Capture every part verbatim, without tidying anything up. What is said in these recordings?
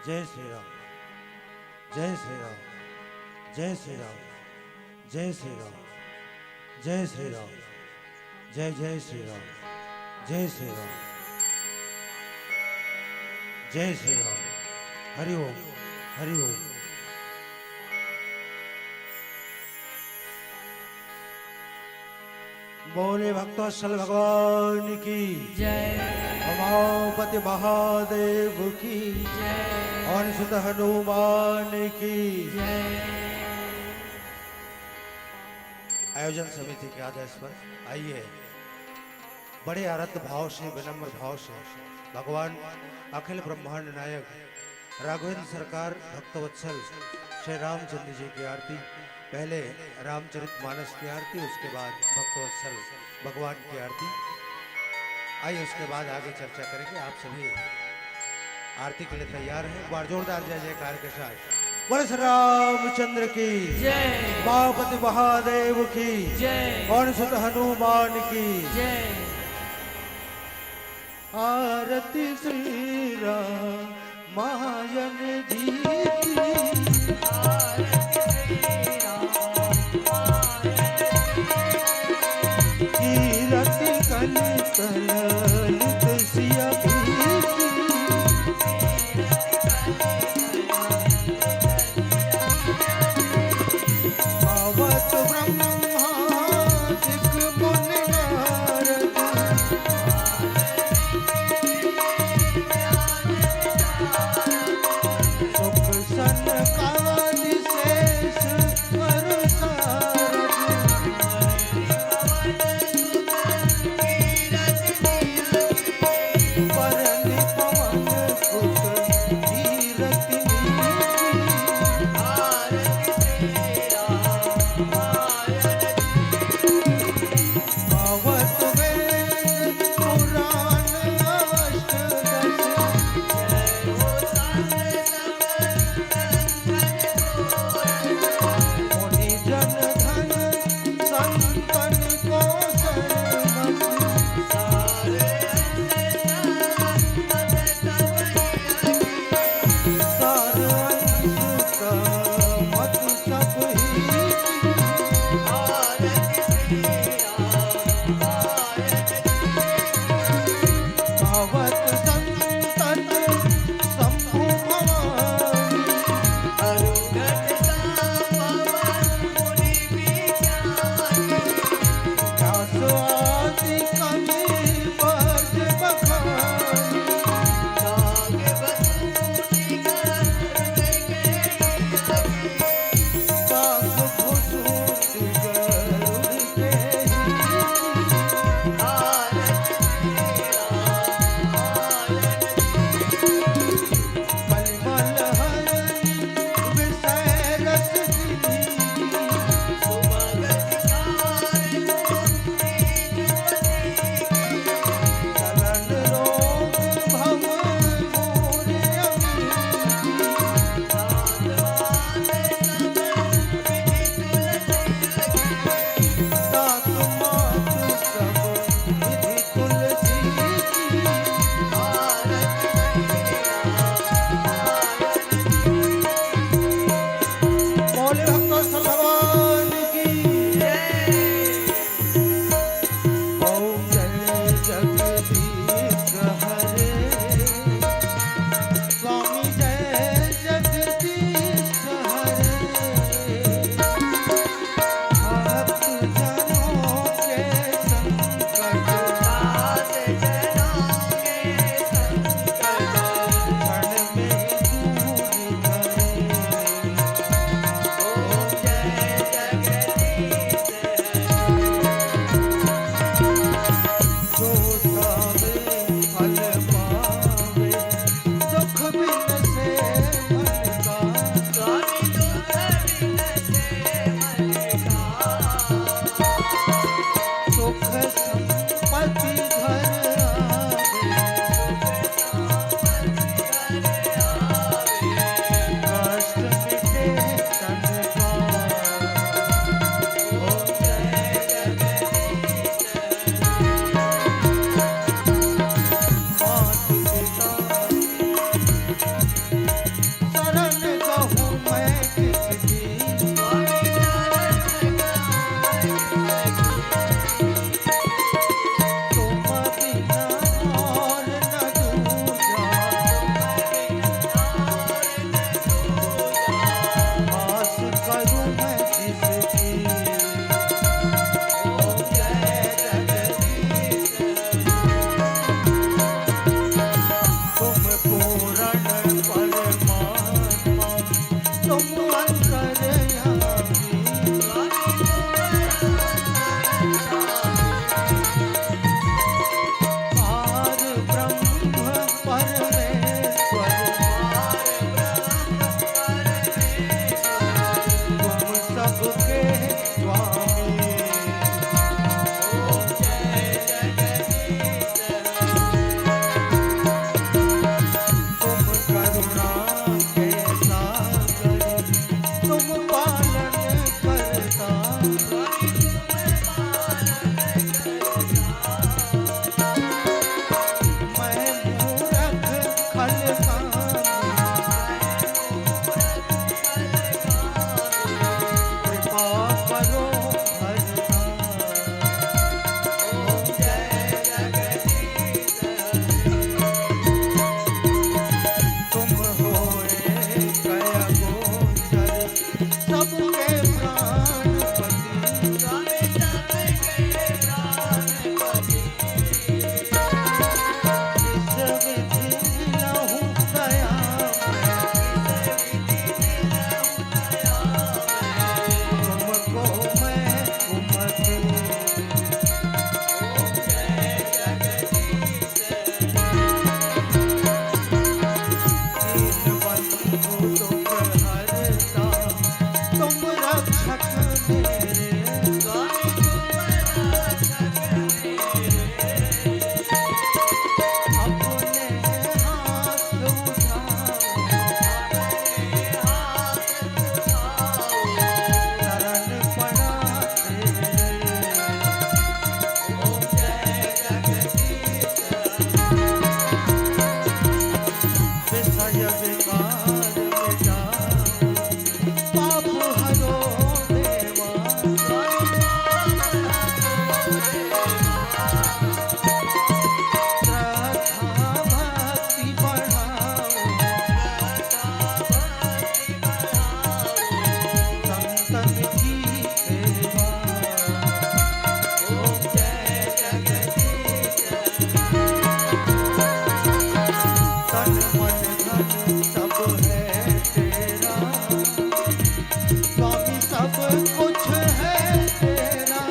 जय श्री राम, जय श्री राम, जय श्री राम, जय श्री राम, जय श्री राम, जय जय श्री राम, जय श्री राम, जय श्री राम। हरि ओम, हरि ओम। बोले भक्तवत्सल भगवान की जय। उमापति महादेव की जय। पवन सुत हनुमान की जय। आयोजन समिति के आदेश पर आइए, बड़े आराध्य भाव से, विनम्र भाव से भगवान अखिल ब्रह्मांड नायक राघवेंद्र सरकार भक्तवत्सल श्री रामचंद्र जी की आरती, पहले रामचरित मानस की आरती, उसके बाद भक्तवत्सल भगवान की आरती। आइए, उसके बाद आगे चर्चा करेंगे। आप सभी आरती के लिए तैयार हैं, एक बार जोरदार जय जयकार के साथ। बोले श्री रामचंद्र की जय। उमापति महादेव की जय। पवन सुत हनुमान की जय। आरती श्री रामायण जी की। आरती श्री रामायण जी की। कीरति कलित ललित सिया की। आवत ब्रह्मादिक मुनि नारद। सुख सनकादि शेष अरु सारद। जब विकार मिटाओ, पाप हरो देवा। श्रद्धा भक्ति बढ़ाओ, संतन की सेवा। ओम जय जगदीश। तन मन धन सब है तेरा, स्वामी सब कुछ है तेरा,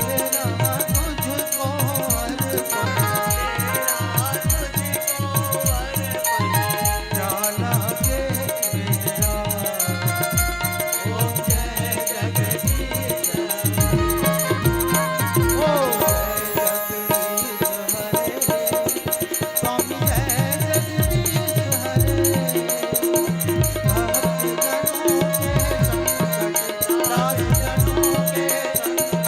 तेरा तुझको अर्पण, तेरा तुझको अर्पण। क्या लागे मेरा। ओम जय जगदीश। ओम जय जगदीश हरे। स्वामी जय जगदीश हरे। भक्त जनों के संकट, दास जनों के संकट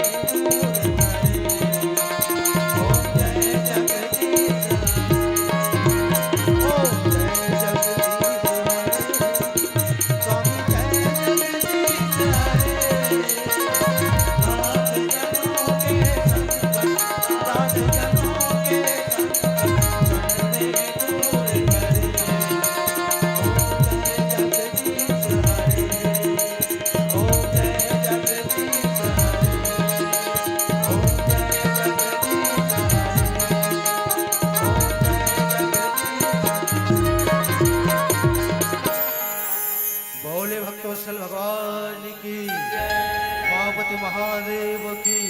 दूर करे। ओम जय जगदीश हरे। ओम जय जगदीश हरे। स्वामी जय जगदीश हरे। भक्त जनों के संकट, दास जनों के संकट, क्षण में दूर करे। ओम जय जगदीश हरे। ओम जय जगदीश हरे। ओम जय जगदीश हरे। ओम जय जगदीश हरे। बोले भक्तवत्सल भगवान की, उमापति महादेव की,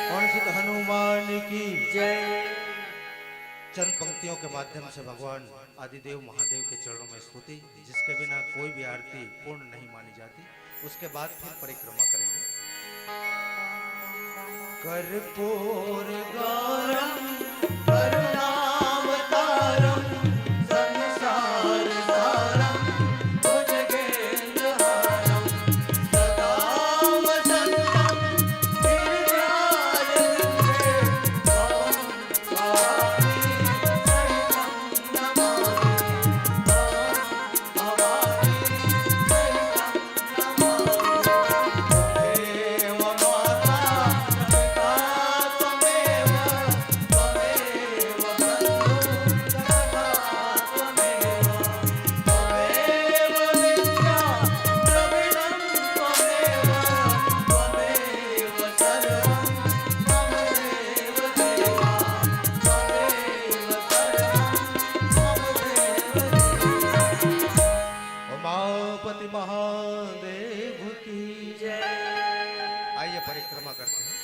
पवन सुत हनुमान की। चंद पंक्तियों के माध्यम से भगवान आदिदेव महादेव के चरणों में स्तुति, जिसके बिना कोई भी आरती पूर्ण नहीं मानी जाती। उसके बाद फिर परिक्रमा करेंगे। कर्पूर गौरम करुणावतारम संसार सारम भुजगेंद्रहारम सदा वसंतम हृदयारविंदे भवम भवानी सहितम नमामि भवम भवानी सहितम नमामि। त्वमेव माता पिता त्वमेव, त्वमेव बंधु सखा त्वमेव, त्वमेव विद्या द्रविणं त्वमेव, त्वमेव सर्वं मम देव देवा, त्वमेव सर्वं मम देव देवा। उमापति महादेव की जय। आइए, परिक्रमा करते हैं।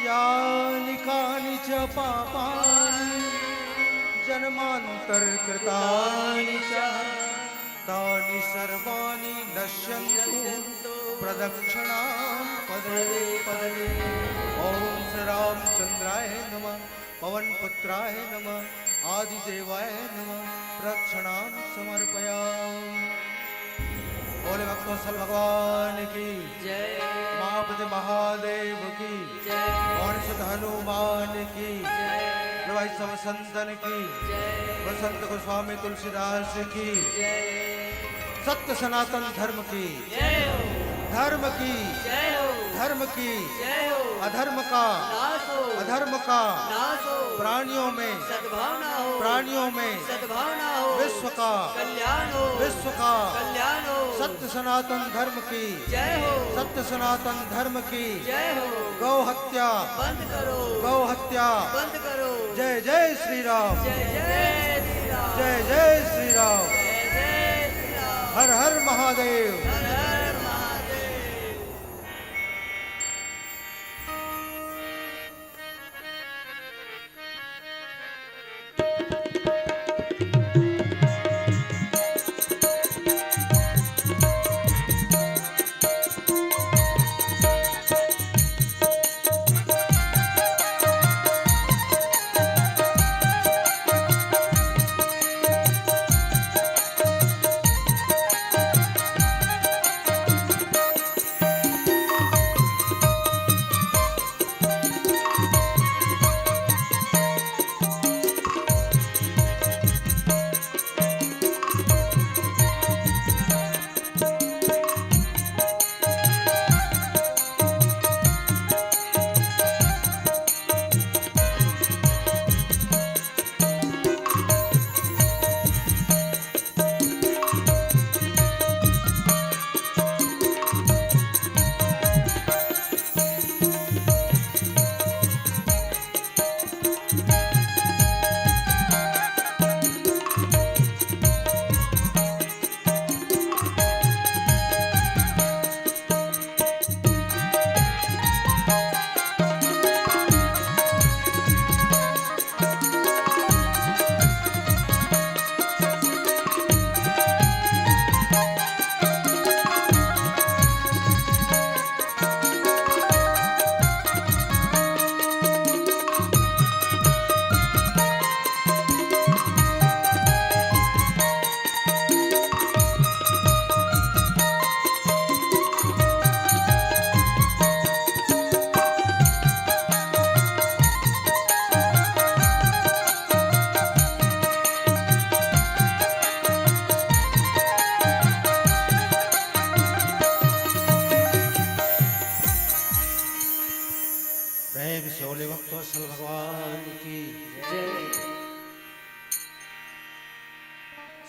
यानि कानि च पापानि जन्मांतर कृतानि च, तानि सर्वाणि नश्यंतु प्रदक्षिणां पदे पदे। ओम श्री रामचंद्राय नमः। पवन पुत्राय नमः, आदि देवाय नमः, प्रदक्षिणां समर्पयामि। बोले भक्तवत्सल भगवान की जय। उमापति महादेव की जय। पवन सुत हनुमान की जय। भाई सब संतन की जय। वसंत गोस्वामी तुलसीदास की जय। सत्य सनातन धर्म की जय हो। धर्म की जय हो। धर्म की जय हो। अधर्म का नाश हो। अधर्म का नाश हो। प्राणियों में सद्भावना हो। प्राणियों में सद्भावना हो। विश्व का कल्याण हो। विश्व का कल्याण हो। सत्य सनातन धर्म की जय हो। सत्य सनातन धर्म की जय हो। गौ हत्या बंद करो। गौ हत्या बंद करो। जय जय श्री राम। जय जय श्री राम। जय जय श्री राम। जय जय श्री राम। हर हर महादेव। हर हर महादेव।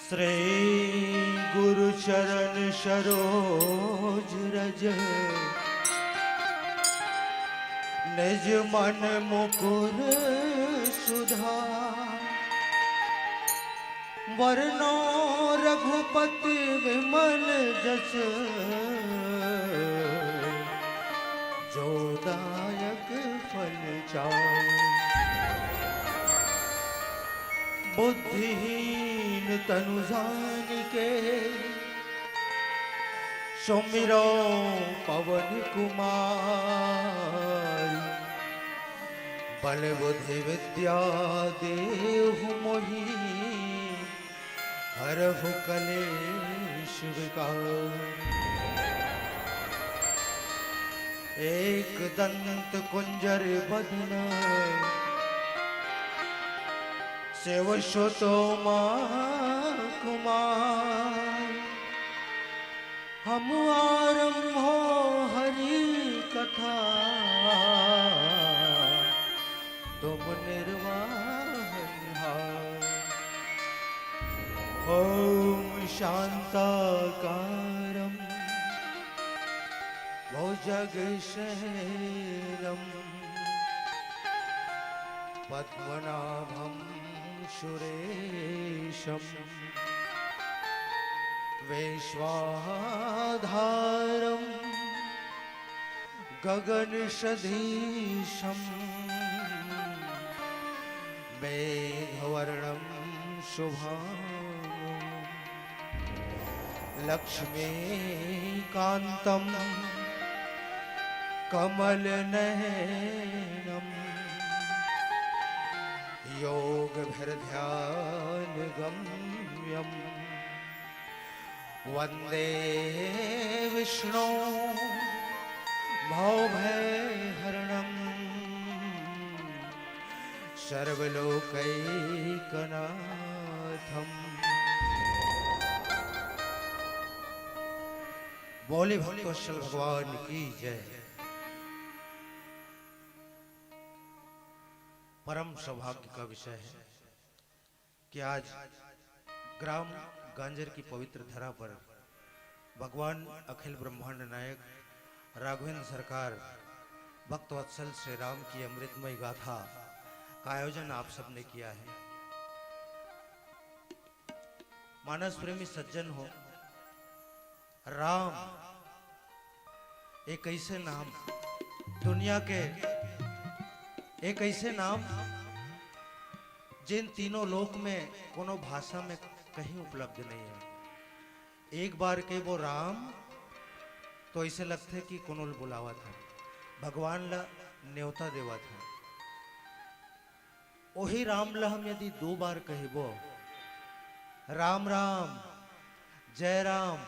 श्री गुरु चरण सरोज रज, निज मन मुकुर सुधार। वरनों रघुपति विमल जस, जो दायक फल चार। बुद्धिहीन तनु जानिके, सुमिरो पवन कुमार। बल बुद्धि विद्या देहु मोहि, हरहु कलेश विकार। एक दंत कुंजर बदन, सेव सुत उमा कुमार। हम आरंभो हरि कथा, तुम निर्वाहन हार। ओम शांताकारं भुजगशयनं पद्मनाभं सुरेशं विश्वाधारं गगनसदृशं मेघवर्णं शुभांगं लक्ष्मीकान्तं कमलनयनं योगभिर्ध्यानगम्यं वन्दे विष्णु भवभयहरणं सर्वलोकैकनाथं। बोले भक्तवत्सल भगवान की जय। परम सौभाग्य का विषय है कि आज ग्राम गांजर की पवित्र धरा पर भगवान अखिल ब्रह्मांड नायक राघवेंद्र सरकार भक्तवत्सल श्री राम की अमृतमय गाथा का आयोजन आप सबने किया है। मानस प्रेमी सज्जन हो, राम एक ऐसे नाम, दुनिया के एक ऐसे नाम, जिन तीनों लोक में कोनो भाषा में कहीं उपलब्ध नहीं है। एक बार के वो राम तो ऐसे लगथे कि कोनो ल बुलावत है, भगवान ला न्योता देवत है। ओही राम ला हम यदि दो बार कहिबो, राम राम, जय राम,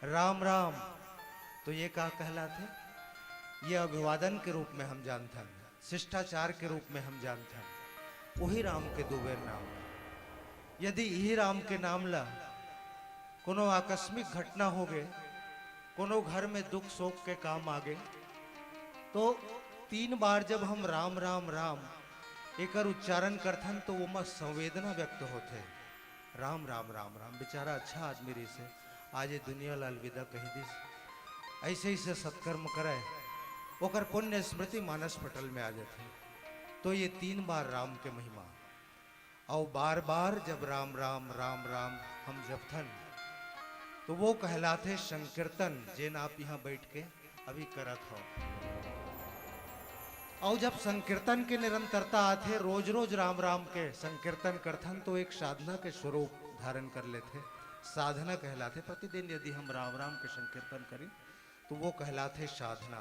राम राम, तो ये का कहलाथे? ये अभिवादन के रूप में हम जानथन, शिष्टाचार के रूप में हम जानथन। वही राम के दो बेर नाम। यदि इही राम के नाम ला कोनो आकस्मिक घटना हो गे, कोनो घर में दुख शोक के काम आ गे, तो तीन बार जब हम राम राम राम एकर उच्चारण करथन तो ओमा संवेदना व्यक्त होथे। राम राम राम राम, बेचारा अच्छा आदमी रहिस हे, आज ये दुनिया ला अलविदा कही दिस। ऐसे ऐसे सत्कर्म करे, ओकर पुण्य स्मृति मानस पटल में आ जाथे। तो ये तीन बार राम के महिमा। और बार बार जब राम राम राम राम हम जपथन, तो वो कहलाथे संकीर्तन, जेन आप यहाँ बैठ के अभी करत हो। और जब संकीर्तन के निरंतरता आथे, रोज रोज राम राम के संकीर्तन करथन, तो एक साधना के स्वरूप धारण कर लेथे, साधना कहलाथे। प्रतिदिन यदि हम राम राम के संकीर्तन करी, तो वो कहलाथे साधना।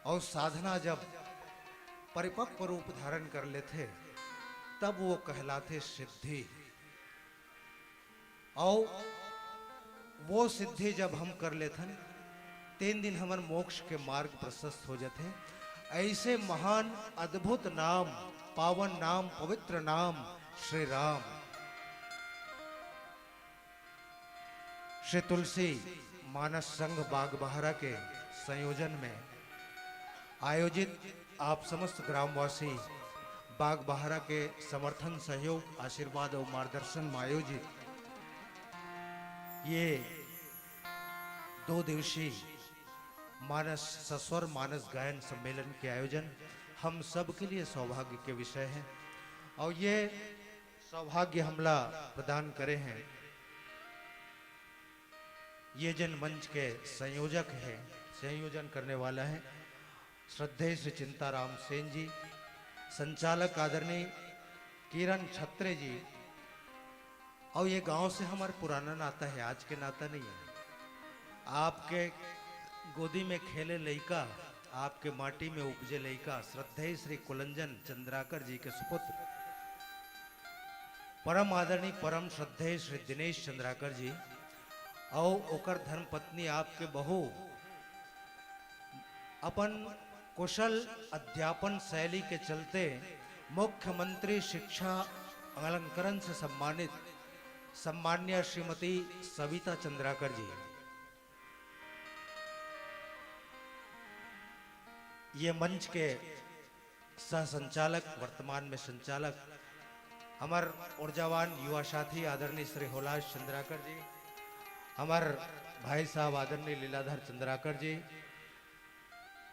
और साधना जब परिपक्व रूप धारण कर लेथे, तब वो कहलाथे सिद्धि। और वो सिद्धि जब हम कर लेथन, तेन दिन हमर मोक्ष के मार्ग प्रशस्त हो जाथे। ऐसे महान अद्भुत नाम, पावन नाम, पवित्र नाम श्री राम। श्री तुलसी मानस संघ बागबहरा के संयोजन में आयोजित, आप समस्त ग्रामवासी बागबहरा के समर्थन, सहयोग, आशीर्वाद और मार्गदर्शन में आयोजित ये दो दिवसीय मानस सस्वर मानस गायन सम्मेलन के आयोजन हम सबके लिए सौभाग्य के विषय है और ये सौभाग्य हमला प्रदान करे हैं ये जन मंच के संयोजक है, संयोजन करने वाला है श्रद्धेय श्री चिंताराम सेन जी, संचालक आदरणीय किरण छत्रे जी। और ये गांव से हमारा पुराना नाता है, आज के नाता नहीं है। आपके गोदी में खेले लइका, आपके माटी में उपजे लइका श्रद्धेय श्री कुलंजन चंद्राकर जी के सुपुत्र परम आदरणीय परम श्रद्धेय श्री दिनेश चंद्राकर जी और ओकर धर्मपत्नी आपके बहू अपन कुशल अध्यापन शैली के चलते मुख्यमंत्री शिक्षा अलंकरण से सम्मानित सम्मान्य श्रीमती सविता चंद्राकर जी, ये मंच के सह संचालक, वर्तमान में संचालक, हमर ऊर्जावान युवा साथी आदरणीय श्री होलाश चंद्राकर जी, हमर भाई साहब आदरणीय लीलाधर चंद्राकर जी,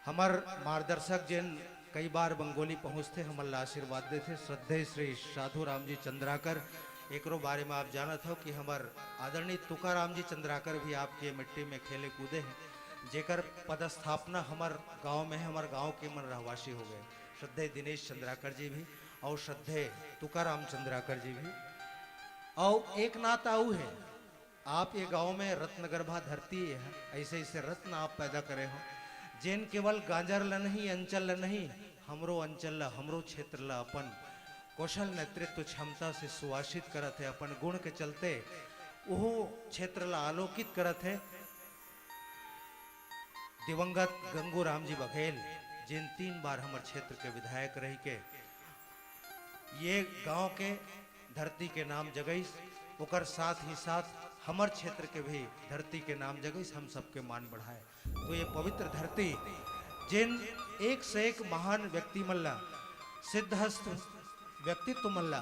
हमर मार्गदर्शक जिन कई बार बंगोली पहुंचते, हमन ला आशीर्वाद देथे, श्रद्धेय श्री साधु राम जी चंद्राकर। एकरो बारे में आप जानत हो कि हमर आदरणीय तुकाराम जी चंद्राकर भी आपके मिट्टी में खेले कूदे हैं, जेकर पदस्थापना हमर गांव में है, हमर गांव के मन रहवासी हो गए, श्रद्धेय दिनेश चंद्राकर जी भी और श्रद्धेय तुकाराम चंद्राकर जी भी। और एक नाता अऊ है, आप ये गांव में रत्नगर्भा धरती है, ऐसे ऐसे रत्न आप पैदा करे हो, जेन केवल गांजर ला नहीं, अंचल ला नहीं, हमरो अंचल ला, हमरो क्षेत्र ला अपन कौशल नेतृत्व क्षमता से सुवासित करत है, अपन गुण के चलते उहू क्षेत्र ला आलोकित करत है। दिवंगत गंगू राम जी बघेल, जिन तीन बार हमर क्षेत्र के विधायक रह के ये गांव के धरती के नाम जगईस, ओकर साथ ही साथ हमर क्षेत्र के भी धरती के नाम जगईस, हम सबके मान बढ़ाए। तो ये पवित्र धरती, जिन एक से एक महान व्यक्ति मन ला, सिद्धहस्त व्यक्तित्व मन ला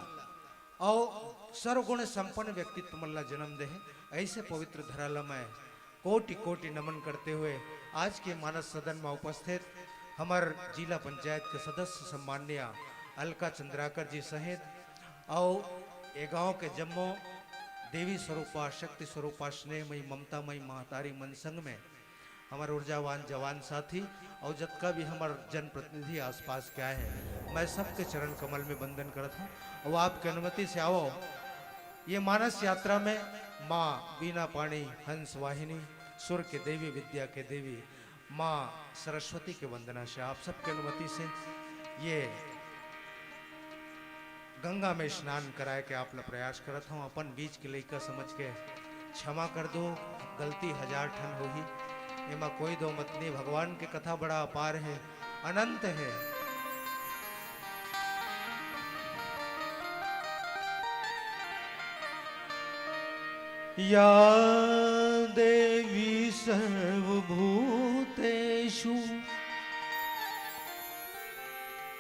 और सर्वगुण संपन्न व्यक्तित्व मन ला जन्म दे हे, ऐसे पवित्र धरा ला मैं कोटि कोटि नमन करते हुए आज के मानस सदन में उपस्थित हमर जिला पंचायत के सदस्य सम्मान्य अलका चंद्राकर जी सहित और ये गांव के जम्मो देवी स्वरूपा, शक्ति स्वरूपा, स्नेहमयी, ममतामयी महतारी मन संग में हमर ऊर्जावान जवान साथी और जतका भी हमर जनप्रतिनिधि आसपास के आए हैं, मैं सबके चरण कमल में वंदन करत हूँ। और आपके अनुमति से आवो, ये मानस यात्रा में माँ बीना पाणी, हंस वाहिनी, सुर के देवी, विद्या के देवी, माँ सरस्वती के वंदना से आप सबके अनुमति से ये गंगा में स्नान कराए के आप ला प्रयास करत हूँ। अपन बीच के लइका समझ के क्षमा कर दो, गलती हजार ठन होही, एमा कोई दो मत नहीं। भगवान के कथा बड़ा अपार है, अनंत है। या देवी सर्वभूतेषु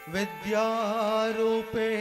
विद्यारूपे